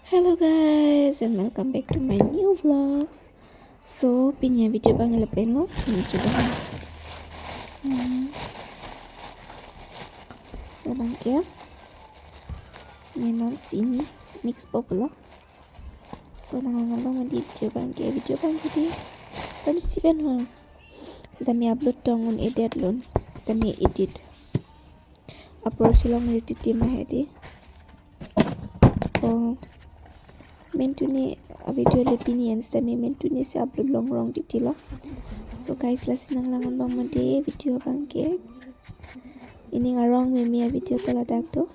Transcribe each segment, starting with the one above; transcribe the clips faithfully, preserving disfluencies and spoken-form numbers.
Hello guys and welcome back to my new vlogs. So pini avideo abang lapen lo, pini coba. Hmm. Labang ke. Ni non sini mix pop lo. So nanglang abang mati video abang ke, video abang ke di. Kan si ben ho. Sitame upload tong un edit lun. Sitame edit. Upload si longle titi ma hedi. Oh. Mentune avideo le pini an sitame mentune si upload long rong titi lo. So guys, lasi nanglang abang mati video abang ke. Ining arong meme avideo ta ladak do.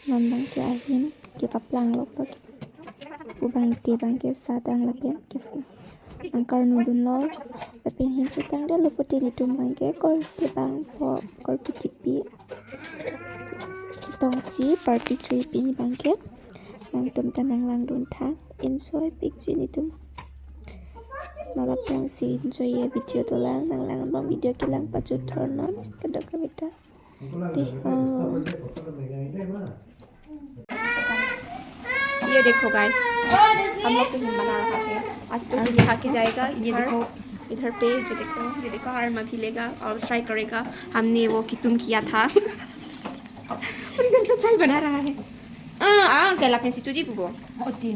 Non abang ke ahin kepaplang lok to. Pu abang te abang ke sadang lapen ke angkar nudun lo. Lapen hin chutang de lo pute netum abang ke kor te abang po kor kitipi. Chitong si party chui pini abang ke. Nangtum ta nanglangdun tha. Enjoy pik si netum. Nalaplang si enjoy ye video dolang, nanglang abang video kelang pachut thornon. Kedok kemita. देखो। ये देखो गाइस, हम लोग तो हिम बना रहा है। आज तो हिम खा के जाएगा। इधर, इधर पे ये देखो, ये देखो, आर्मा भी लेगा और ट्राई करेगा। हमने वो कितुम किया था। और इधर तो चाय बना रहा है। हाँ, हाँ, क्या लापे सी चूजी पुबो। ओती।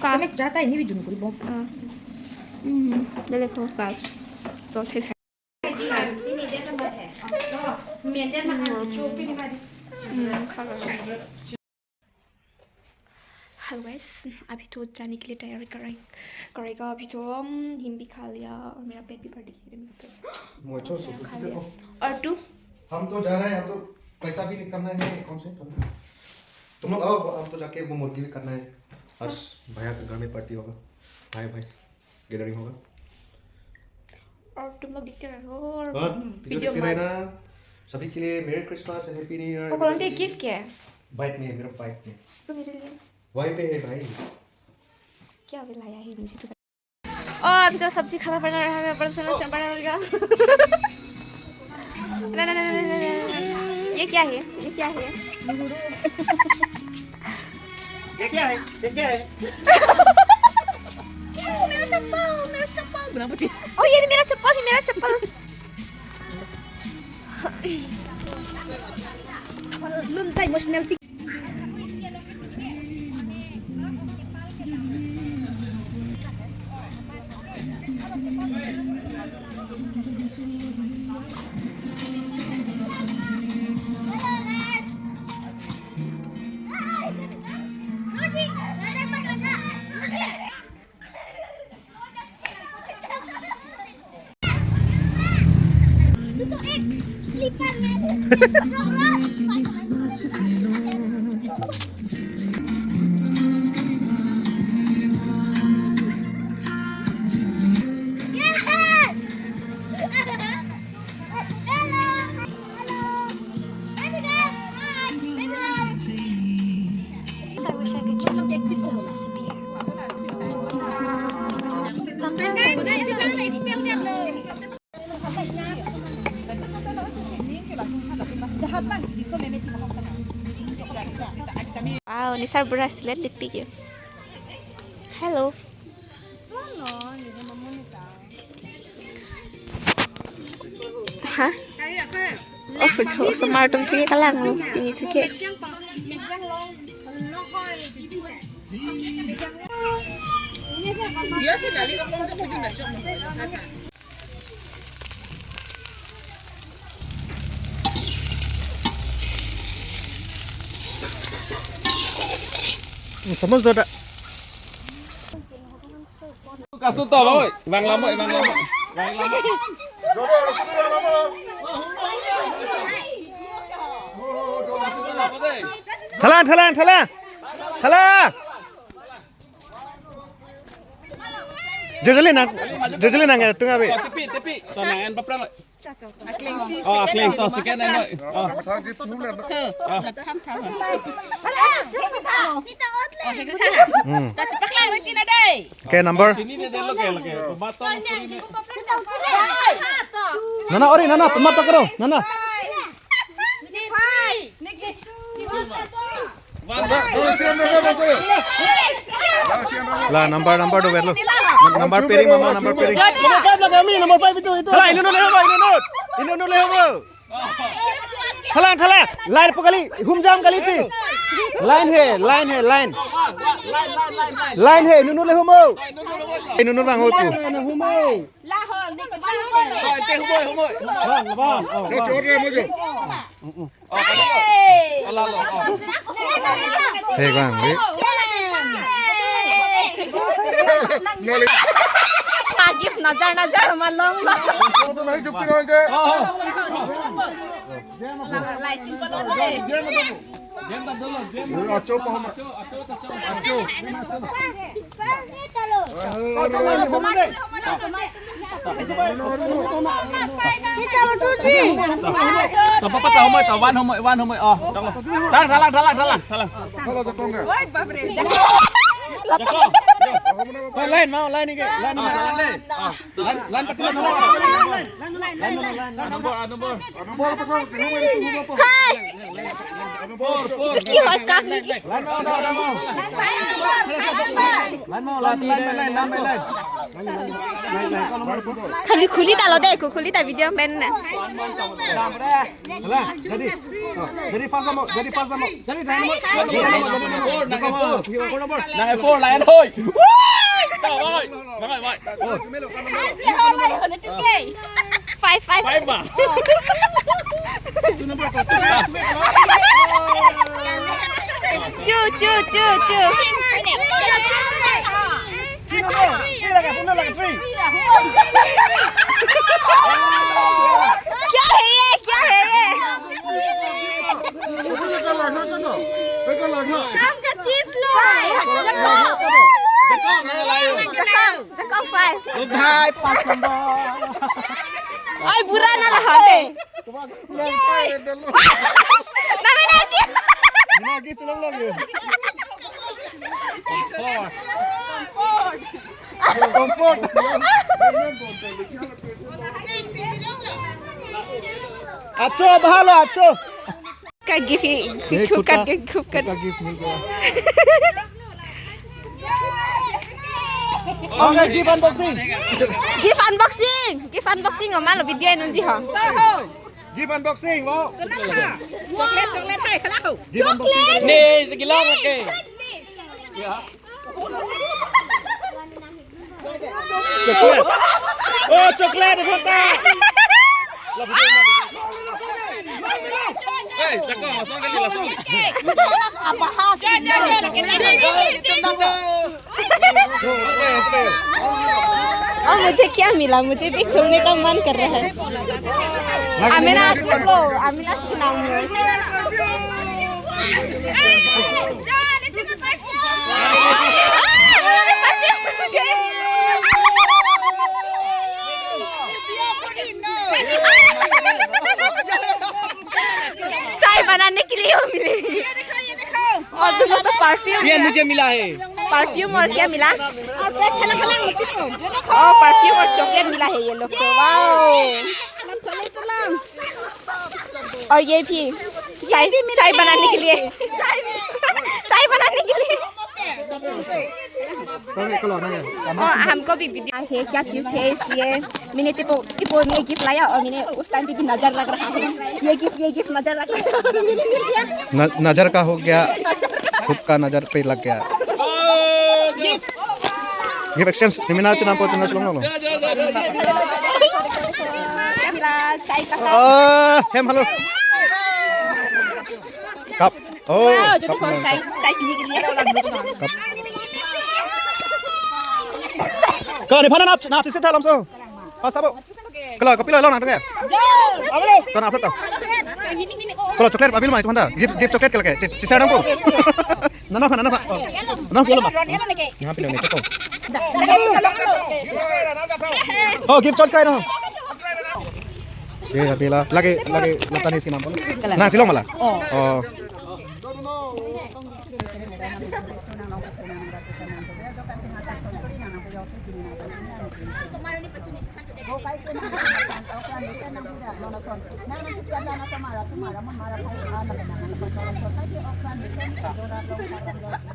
का? मैं चाहता है नहीं भी जुन करी बो। हाँ। हम्म, ये देखो गाइस। सॉसेज है। हेलो गाइस, अभी तो जाने के लिए तैयारी कर रहे, करेगा। अभी तो हम हिम भी खा लिया और मेरा पेट भी भर दिया, मेरा पेट। वो अच्छा, और खा लिया। और तू? हम तो जा रहे हैं, हम तो पैसा भी निकालना है अकाउंट से। तुम लोग आओ, हम तो जाके वो मुर्गी भी करना है। आज भैया के घर में पार्टी होगा। हाय भाई। गैदरिंग होगा। और तुम लोग देखते रहो और हाँ, वीडियो देखते रहना। सभी के लिए मेरी Christmas and happy new year. और कौन गिफ्ट क्या है? बाइक में है, मेरा बाइक में। तो मेरे लिए? वहीं पे है भाई। क्या भी लाया है मुझे तो। ओ, अभी तो सब्जी खाना पड़ रहा है, हमें बड़ा सुंदर से बड़ा लगा। ना, ना, ना। ये क्या है? ये क्या है? ये क्या है? ये क्या है? ओ, मेरा चप्पल, मेरा चप्पल। ओ, ये मेरा चप्पल है, मेरा चप्पल। Lun ta emotional pic. I wish I could just disappear. Sometimes I wish I could just Wow, nisar berhasil lihat lipik ya. Hello. Ha? Oh, jo, osomar atum chike kalang lo, pini chike. Hmm, samus do ta. Kasu to, oi. Bang lamo, bang lamo. Bang lamo. Thalang, thalang, thalang. Thalang. Jojoli nang, jojoli nang, tung abi. Oh, tepi, tepi. So, nang en paprang. Oh, akleng to, second en, oi. Oh. Hmm. Okay, number. Sini dia, dia lo ke, lo ke. Tomato, puri ni. Nana, ori, nana, tomato karo, nana. Niki. La number, number do berlo. Number peri mama, number peri. Number five lagi kami, number five itu, itu. Hala, inut inut leho, inut inut. Inut inut leho. Thalang, thalang. Line po kali, humjam kali ti. Line he, line he, line. Line he, inut inut leho mo. Inut inut bang ho tu. Humoi. Bang, bang. Oh, bang. Thek bang, di. Agif najar najar malong lo. Tapa pata humoi, ta wan humoi, wan humoi. Oh, thalang, thalang, thalang, thalang, thalang. Oi, bapre. Line mau, line ini, line mau. Thalang dei. Ah. Lan, lan pati lan, lan. Lan, lan, lan, lan. Number, number. Hai. Number four. Itu ki hoi kak ni ki? Lan mau, lan mau, lan mau. Lan mau, lan, lan, lan, lan, lan. Khuli khuli ta lo dei, ko khuli ta video pen na. Lan, jadi. Oh, jadi first number, jadi first number. Jadi line number. Jadi line number, jadi line number. Nang four, nang four. Nang four, line hoi. Woi! Nang hoi, nang hoi. Five, five. Five ba? Two, two, two, two. क्या है ये? क्या है ये? Kamu ke cheese lo. Jakong, jakong five. Ai, bura na lahat eh. Name na dia. Lagi tulong lagi. Kompot. Acho, bahalo, acho. Ka gift hi, gift card, gift card. Gift unboxing. Gift unboxing. Gift unboxing, oh, malo video nunji ho. Gift unboxing, wow. Chocolate, chocolate hai, khala ho. Gift unboxing. Chocolate. Ni, segila pakai. Chocolate. Oh, chocolate, bhota. Hey, jakong, langsung kali, langsung. और मुझे क्या मिला? मुझे भी खोलने का मन कर रहा है। Amina, Amina, Amina. चाय बनाने के लिए वो मिले। और दोनों तो परफ्यूम। ये मुझे मिला है। परफ्यूम और क्या मिला? और परफ्यूम और चॉकलेट मिला है ये लोग को। वाओ। और ये भी चाय, चाय बनाने के लिए। चाय बनाने के लिए। Kalau, kalau nanya, हमको भी वीडियो है, क्या चीज है, इसलिए मैंने tipo, tipo ने गिफ्ट लाया और मैंने उस टाइम पे भी नजर लग रहा है, ये गिफ्ट, ये गिफ्ट नजर लग रहा है। न-, नजर का हो गया, खुद का नजर पे लग गया। Gift exchange, nimina chinam po, chinam chinam lo. Kira chai ka cup. Ah, hem, hello. Cup. Oh, wow, jadi cup kalau nang chai, cup. Chai ini gini ya. Cup. Kalau di mana nap, nap sisi dalam so. Pas apa? Kalau kopi lo, lo nang dengar. Kalau apa tuh? Kalau coklat apa lo mai tuh anda? Gift, gift coklat kalau kayak. Sisa dong tuh. Nana apa, nana apa? Nana apa lo, Mak? Yang apa lo nih, tuh? Oh, gift coklat no. Bila, bila. Lagi, lagi nonton di sini, Mak. Nah, silong malah. Oh. Oh.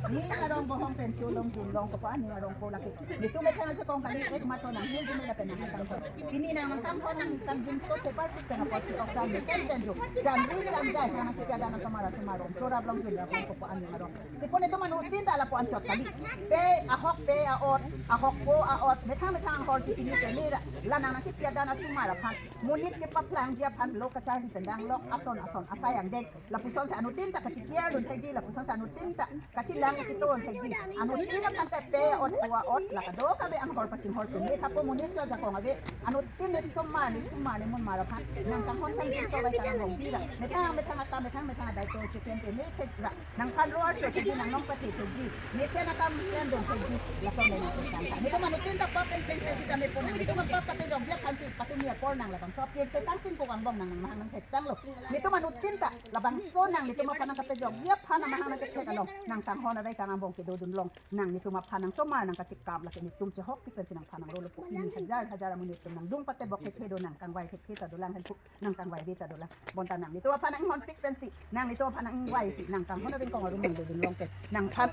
Ning arong bohong pen cholong junlong kepa ning arong ko lake. Netum methang ajakong kali, eh, mato nang hil jumela pen nang tang ko. Pini nang nang tang ko nang tang jin so te parti pen apot si ok tang pen pen ju. Jam ri jam jai nang kepiadan nang kamara sumar arong. Chora blong junlong kepa ning arong. Sipon netum anuttin ta lapu anchot kali. Pe ahok pe aot, ahok po aot. Methang methang ahor si pini ke mera. La nang nang kepiadan asumar aphan. Monit kepaplangji aphan lo kacharli pen dang lo ason ason asai angdeng. Lapuson si anuttin ta kachikiar dun theji, lapuson si anuttin ta kachilang kachito dun theji. Anuttin aphan ta pe ot po aot la kadokave anghor pachinghor pen ne thapo monit cho ajakong ave. Anuttin ne somar ne sumar ne munmar aphan nang kanghon kan jin so vai kanghon dira. Methang methang akam methang methang adai to chipen pe ne thek ra. Nang phan ro archo theji, nang nong pathe theji. Mesen akam pen dun theji. Lason ne nang pen kan. Netum anuttin ta pap pen pen si kami pon nang. Netum pap pap pen jong dia kan si patumi apor nang labangso apir te tang tin ko angbong nang nang mahang nang thek tang lo. Netum anuttin ta labangso nang netum aphan nang kapejok dia aphan nang mahang nang kethek along nang kanghon adai kang angbong kedo dunlong nang netum aphan nang somar nang kachikam lake netum chehokpik pen si nang phan nang rolo po pini hajar hajar amonit netum nang dung pate bok kethek do nang kangvai kethek ta dolang henpu nang kangvai be ta dolang bonta nang netum aphan nang honpik pen si nang netum aphan nang ingvai si nang kanghon adai kong arum nang do dunlong pen nang phan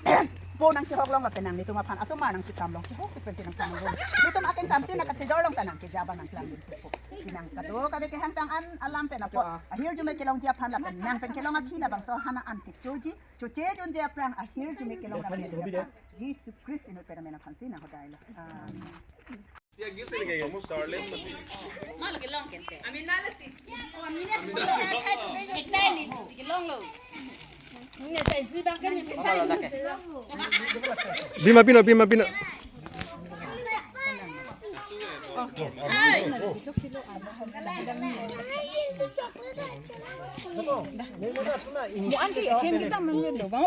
po nang chehok long lapen nang netum aphan asomar nang chikam long chehokpik pen si nang phan nang rolo. Netum akeng kam tin nang kachejor long ta nang keja abang nang klang dunpo. Si nang kadokave kehang tang an alam pen apot ahirjume kelongji aphan lapen nang pen kelong akhi labangso hana an kechoji, choche jonje aphrang ahirjume kelong lapen aphan Jisu Christ inut pen amen aphan si nang hodai lo. Amen. Bima pino, Bima pino. Mo anti hem kita mengendo bang.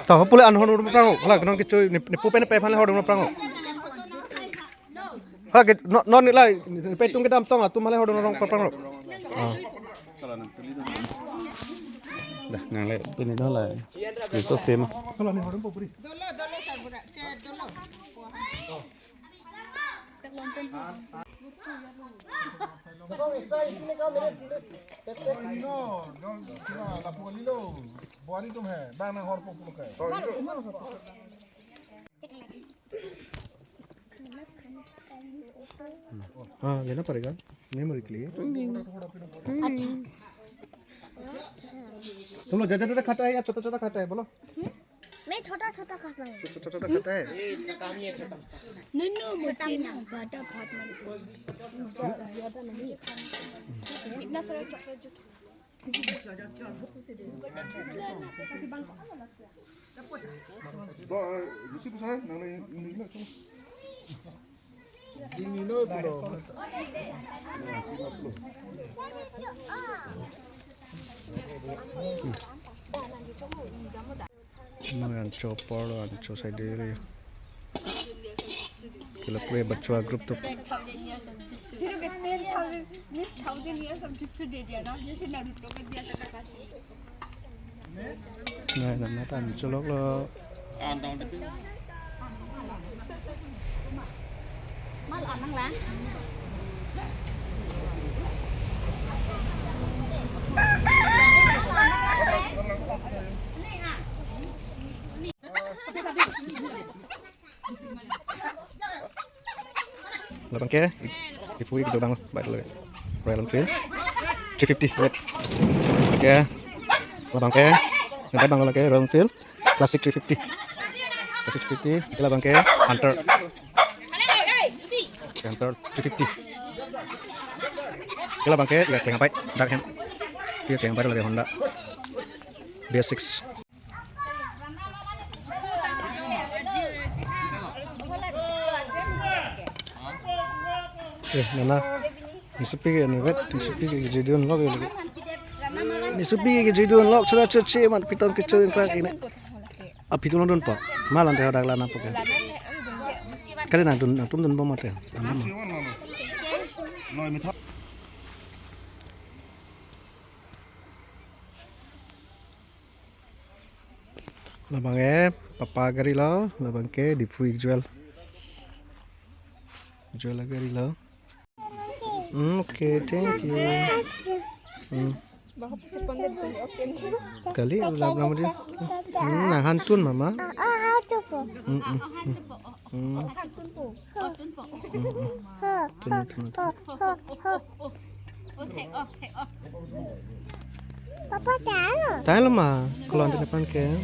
Ta ho pule an hor dun prang. Hala nang kecho ne, ne pu pen pe phan hor dun prang. Hala ke no no ni lai pe tung kedam tong atum hale hor dun prang. Ah. Dah nang le pini dah lai. Itu same. Kalau ni hor dun puri. हाँ, लेना पड़ेगा मेमोरी के लिए। तुम लोग ज्यादा ज्यादा खाता है या छोटा छोटा खाता है, बोलो। मैं छोटा छोटा खाता हूँ। छोटा छोटा खाता है। नो नो, मुझे ना ज्यादा भात नहीं। इतना सारा चॉकलेट जो Nang ancho polo ancho side area. Kila pure bachua group tu. Ten thousand years of jutsu. Ten thousand, ten thousand years of jutsu de diya na. Jaise Naruto ka diya tha Kakashi. Nai, nai, nai, tan cholok lo. Mal anang lang. Labang ke, Diphu ik dodang, baik lagi. Royal Enfield, three fifty, wait. Oke. Labang ke, nang bang lagi Royal Enfield, Classic three fifty. Classic three fifty, ike labang ke, Hunter. Hunter three fifty. Ike labang ke, ya, keng apai, dark hem. Ya, keng apai lagi Honda B S six. Eh, nana. Nisupi ke ni vet, nisupi ke jidun lok lagi. Nisupi ke jidun lok, chula chuchi man piton ke chuin krak ini. Ah, piton dun pa. Malan te hadak lana pa ke. Kali nang dun, nang tum dun bom mate. Nang dun. Labang ke papa gari lo, labang ke Diphu ik Jewel. Jewel gari lo. Hmm, okay, thank you. Hmm. Kali, lap lam dia. Hmm, nang hantun mama. Ah, ah, hantun po. Hmm, hmm, hmm. Hmm. Hantun po. Hmm, hmm. Ha, Tun, ha, tun, tun. Ha, ha, ha. Papa, tanglo. Tanglo ma, kolon din aphan ke.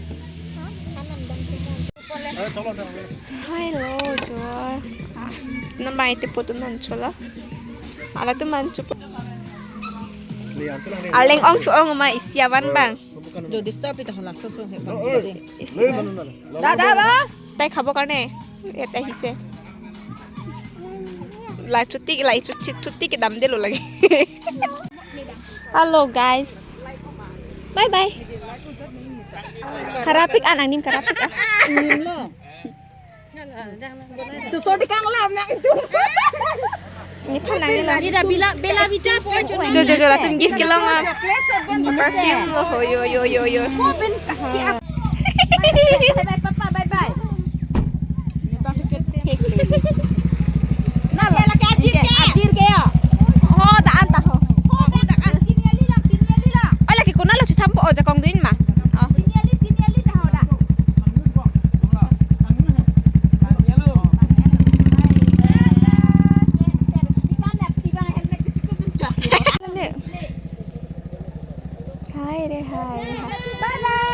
Hello, jo. Ah, non bang iti putu non cholo. Ala tu man chupo. Aleng ong chu ong ma isi avan bang. Jo disturb ita hola so so he bang. Isi avan. Dada ba. Tai khabo karne. Eta hise. La chuti la chuti chuti kedam delo lagi. Hello guys. Bye bye. Karapik an angnim karapik an. Tu so di kang lam nang itu. Nephan nangne lo. Bela bela bela bicha po. Jo jo jo latum gift kelong ma. Perfume lo ho yo yo yo yo. Bye bye papa, bye bye. Na la ke ajir ke. Ajir ke ya. Ho da an ta ho. Ho da an. Tin yali la, tin yali la. Ola ke kona lo chitham po o jakong duin ma. Oh. Tin yali, tin yali ta ho da. Hai re hai. Bye bye.